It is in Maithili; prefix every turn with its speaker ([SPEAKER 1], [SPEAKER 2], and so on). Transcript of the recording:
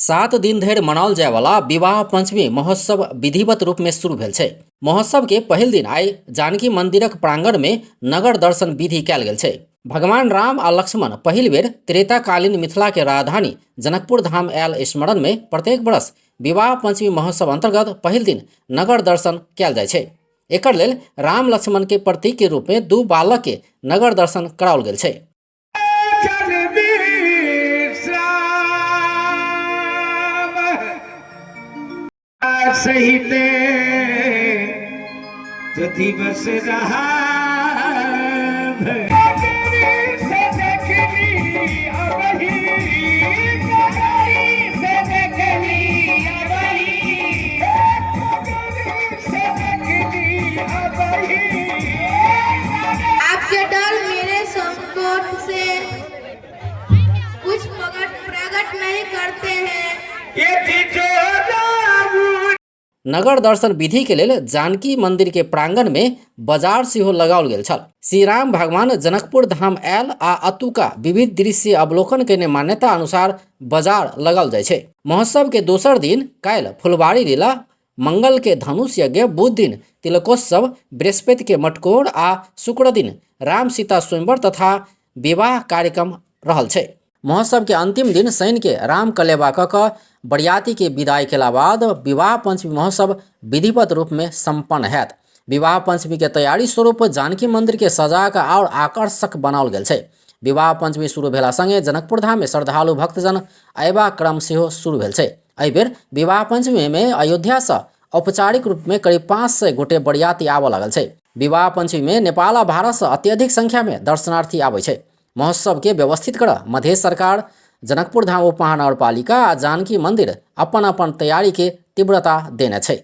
[SPEAKER 1] 7 दिन धरि मनाओल जायवला विवाह पंचमी महोत्सव विधिवत रूप में शुरू भेल छै। महोत्सव के पहिल दिन आइ जानकी मंदिरक प्रांगण में नगर दर्शन विधि कयल गेल छै। भगवान राम आ लक्ष्मण पहिल बेर त्रेताकालीन मिथिला के राजधानी जनकपुर धाम आयल स्मरण में प्रत्येक वर्ष विवाह पंचमी महोत्सव अंतर्गत पहिल दिन नगर दर्शन कयल जाइ छै। एकर लेल राम लक्ष्मण के प्रतीक के रूप में 2 बालक के नगर दर्शन कराओल गेल छै।
[SPEAKER 2] सहित जो दिवस रहा
[SPEAKER 3] आपके डर मेरे संकोच से कुछ प्रकट नहीं करते हैं।
[SPEAKER 1] नगर दर्शन विधि के लेल जानकी मंदिर के प्रांगण में बाजार सेहो लगाओल गेल छल। श्री राम भगवान जनकपुर धाम आयल आ अतुका विविध दृश्य अवलोकन केने मान्यता अनुसार बाजार लगाओल जाइ छै। महोत्सव के दोसर दिन काल्हि फुलवारी लीला, मंगल के धनुष यज्ञ, बुध दिन तिलकोत्सव, बृहस्पति के मटकोर आ शुक्र दिन राम सीता स्वयंवर तथा विवाह कार्यक्रम रहल छै। महोत्सव के अंतिम दिन शनि के राम कलेवा क क बरियाती के विदाई केला बाद विवाह पंचमी महोत्सव विधिवत रूप में संपन्न हैत। विवाह पंचमी के तैयारी स्वरूप जानकी मंदिर के सजा क और आकर्षक बनाओल गेल छै। विवाह पंचमी शुरू भेला संगे जनकपुर धाम में श्रद्धालु भक्तजन अयबा क्रम सेहो शुरू भेल छै। एहि बेर विवाह पंचमी में अयोध्या से औपचारिक रूप में करीब 500 गोटे बरियाती आबऽ लागल छै। विवाह पंचमी में नेपाल आ भारत से अत्यधिक संख्या में दर्शनार्थी आबै छै। महोत्सव के व्यवस्थित कर मधेश सरकार, जनकपुर धाम उपमहानगरपालिका आ जानकी मंदिर अपन अपन तैयारी के तीव्रता देने छै।